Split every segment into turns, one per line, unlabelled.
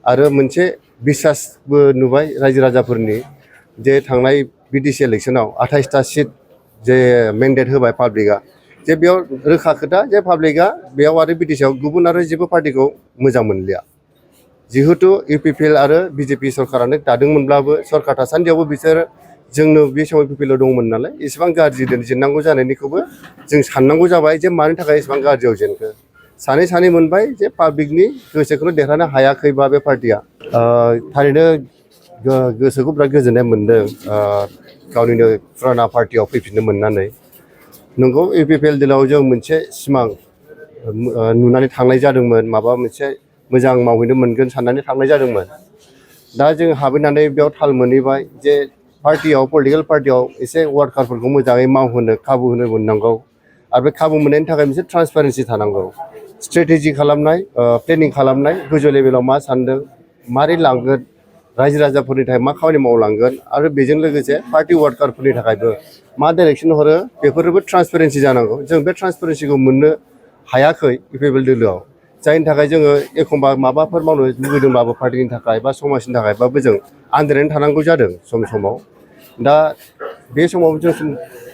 आरो मोनसे बिसासबो नुबाय रायजो राजाफोरनि जे थांनाय बिटिसि इलेक्शनाव 28टा सिट जे मेन्डेट होबाय पाब्लिकआ जे बेयाव रोखा खोथा जे पाब्लिकआ बेयाव आरो बिटिसिआव गुबुन आरो जेबो पार्टिखौ मोजां मोनलिया जिहेतु इउपिपिएल आरो बिजेपि सरकारानो दादोंमोनब्लाबो सरकार थासान्दियावबो बिसोर जोंनो बे समाव इउपिपिएल दंमोन नालाय एसेबां गाज्रि जेननांगौ जानायनिखौबो जों साननांगौ जाबाय जे मानि थाखाय एसेबां गाज्रियाव जेनखो सानै मोनबाय जे पाब्लिकनि गोसोखौनो देरहानो हायाखैबा बे पार्टिया थारैनो गोसोखौ बिराद गोजोननाय मोनदों गावनिनो फुराना पार्टियाव फैफिननो मोननानै नंगौ इउपिपिएल दिनाव जों मोनसे सिमां नुनानै थांनाय जादोंमोन माबा मोनसे मोजां मावहैनो मोनगोन साननानै थांनाय जादोंमोन दा जों हाबहैनानै बेयाव थाल मोनहैबाय जे पार्टियाव पलिटिकेल पार्टियाव एसे वार्कारफोरखौ मोजाङै मावहोनो खाबु होनो मोननांगौ आरो बे खाबु मोननायनि थाखाय मोनसे ट्रान्सपारेन्सि थानांगौ स्ट्रेटेजि खालामनाय प्लेनिं खालामनाय गोजौ लेभेलाव मा सानदों मारै लांगोन रायजो राजाफोरनि थाखाय मा खामानि मावलांगोन आरो बेजों लोगोसे पार्टि वार्कारफोरनि थाखायबो मा डाइरेक्सन हरो बेफोरबो ट्रान्सपेरेन्सि जानांगौ जों बे ट्रान्सपेरेन्सिखौ मोननो हायाखै इउपिपिएल दोलोआव जायनि थाखाय जोङो एखमबा माबाफोर मावनो लुबैदोंबाबो पार्टिनि थाखाय बा समाजनि थाखायबाबो जों आन्दायनानै थानांगौ जादों समाव दा बे समाव जों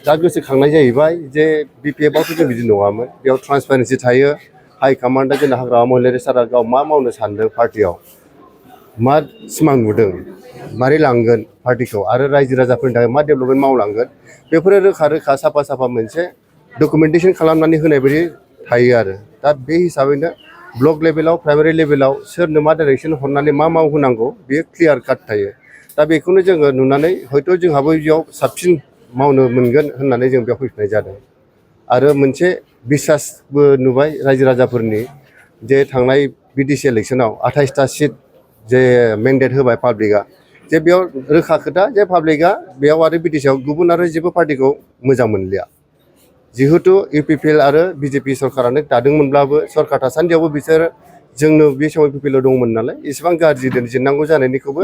दा गोसोखांनाय जाहैबाय जे बिपिएफआवथ' जों बिदि नङामोन बेयाव ट्रान्सपेरेन्सि थायो हाइकमान्डआ जोंना हाग्रामा महिलारि सारा गाव मा मावनो सानदों पार्टियाव मा सिमां नुदों मारै लांगोन पार्टिखौ आरो रायजो राजाफोरनि थाखाय मा डेभेलपमेन्ट मावलांगोन बेफोरो रोखा साफा मोनसे डकुमेन्टेसन खालामनानै होनाय बायदि थायो आरो दा बे हिसाबैनो ब्लक लेभेलाव प्राइमारि लेभेलाव सोरनो मा डाइरेक्सन हरनानै मा मावहोनांगौ बेयो क्लियार काट थायो दा बेखौनो जोङो नुनानै हयथ' जोंहाबो बेयाव साबसिन मावनो मोनगोन होननानै जों बेयाव फैफिननाय जादों आरो मोनसे बिसासबो नुबाय रायजो राजाफोरनि जे थांनाय बिटिसि इलेक्शनाव 28टा सिट जे मेन्डेट होबाय पाब्लिकआ जे बेयाव रोखा खोथा जे पाब्लिकआ बेयाव आरो बिटिसिआव गुबुन आरो जेबो पार्टिखौ मोजां मोनलिया जिहेतु इउपिपिएल आरो बिजेपि सरकारानो दादोंमोनब्लाबो सरकार थासान्दियावबो बिसोर जोंनो बे समाव इउपिपिएल दंमोन नालाय एसेबां गाज्रि जेननांगौ जानायनिखौबो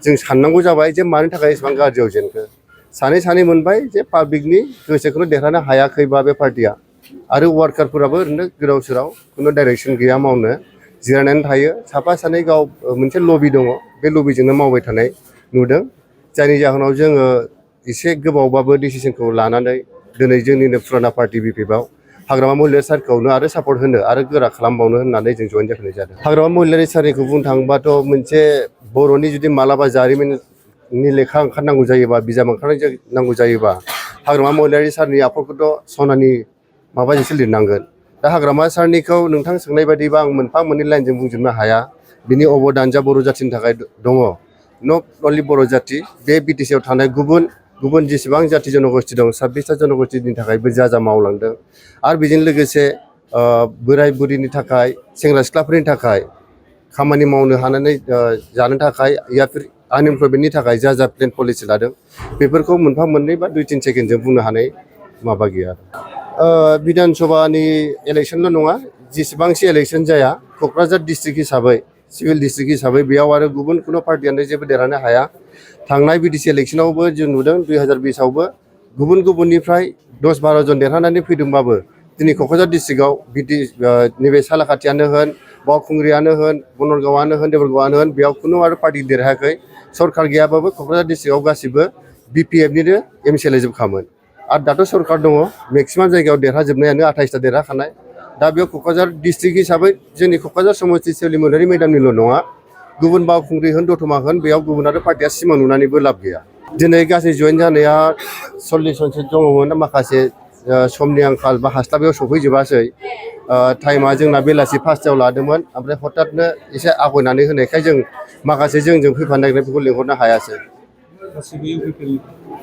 जों साननांगौ जाबाय जे मानि थाखाय एसेबां गाज्रियाव जेनखो सानै मोनबाय जे पाब्लिकनि गोसोखौनो देरहानो हायाखैबा बे पार्टिया आरो वार्कारफोराबो ओरैनो गोदाव सोराव खुनु डाइरेक्सन गैया मावनो जिरायनानै थायो साफा सानै गाव मोनसे लबि दङ बे लबिजोंनो मावबाय थानाय नुदों जायनि जाहोनाव जोङो एसे गोबावबाबो डिसिसनखौ लानानै दिनै जोंनिनो फुराना पार्टि बिपिएफआव हाग्रामा महिलारि सारखौनो आरो सापर्ट होनो आरो गोरा खालामबावनो होननानै जों जइन जाफैनाय जादों हाग्रामा महिलारि सारनिखौ बुंनो थाङोबाथ' मोनसे बर'नि जुदि मालाबा जारिमिननि लेखा ओंखारनांगौ जायोबा बिजाब ओंखारनांगौ जायोबा हाग्रामा महिलारि सारनि आखलखौथ' सनानि माबाजोंसो लिरनांगोन दा हाग्रामा सारनिखौ नोंथां सोंनाय बायदिबा आं मोनफा मोननै लाइनजों बुंजोबनो हाया बिनि अबदानआ बर' जाथिनि थाखाय दङ नट अनलि बर' जाथि बे बिटिसिआव थानाय गुबुन जेसेबां जाथि जनगोष्ठी दं 26टा जनगोष्ठीनि थाखायबो जा मावलांदों आरो बेजों लोगोसे बोराय बुरिनि थाखाय सेंग्रा सिख्लाफोरनि थाखाय खामानि मावनो हानानै जानो थाखाय या फिर आनएमप्लयमेन्टनि थाखाय जा प्लेन पलिसि लादों बेफोरखौ मोनफा मोननै बा 2-3 सेकेन्डजों बुंनो हानाय माबा गैया बिधान सभानि इलेक्शनल' नङा जेसेबांसि इलेक्शन जाया क'क्राझार डिस्ट्रिक्ट हिसाबै सिभिल डिस्ट्रिक्ट हिसाबै बेयाव आरो गुबुन खुनु पार्टियानो जेबो देरहानो हाया थांनाय बिटिसि इलेक्शनावबो जों नुदों 2020आवबो गुबुननिफ्राय 10-12 जन देरहानानै फैदोंबाबो दिनै क'क्राझार डिस्ट्रिक्टआव नैबे सालाकाटियानो होन बावखुंग्रियानो होन बनरगावआनो होन देबरगावआनो होन बेयाव खुनु आरो पार्टि देरहायाखै सरकार गैयाबाबो क'क्राझार डिस्ट्रिक्टआव गासिबो बिपिएफनिनो एमसिएलए जोबखामोन आरो दाथ' सरकार दङ मेक्सिमाम जायगायाव देरहाजोबनायानो 28टा देरहाखानाय दा बेयाव क'क्राझार डिस्ट्रिक्ट हिसाबै जोंनि क'क्राझार समस्ति सलिमुरारि मैदामनिल' नङा गुबुन बावखुंग्रि होन दतमा होन बेयाव गुबुन आरो पार्टिया सिमां नुनानैबो लाब गैया दिनै गासै जइन जानाया 40 जनसो दङमोन माखासे समनि आंखाल बा हास्लाबैयाव सफैजोबासै टाइमा जोंना बेलासि 5टायाव लादोंमोन ओमफ्राय हठाथनो एसे आवगायनानै होनायखाय जों माखासे जोंजों फैफानो नागिरनायफोरखौ लिंहरनो हायासै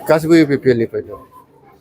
गासिबो इउपिपिएलनिफ्राय दं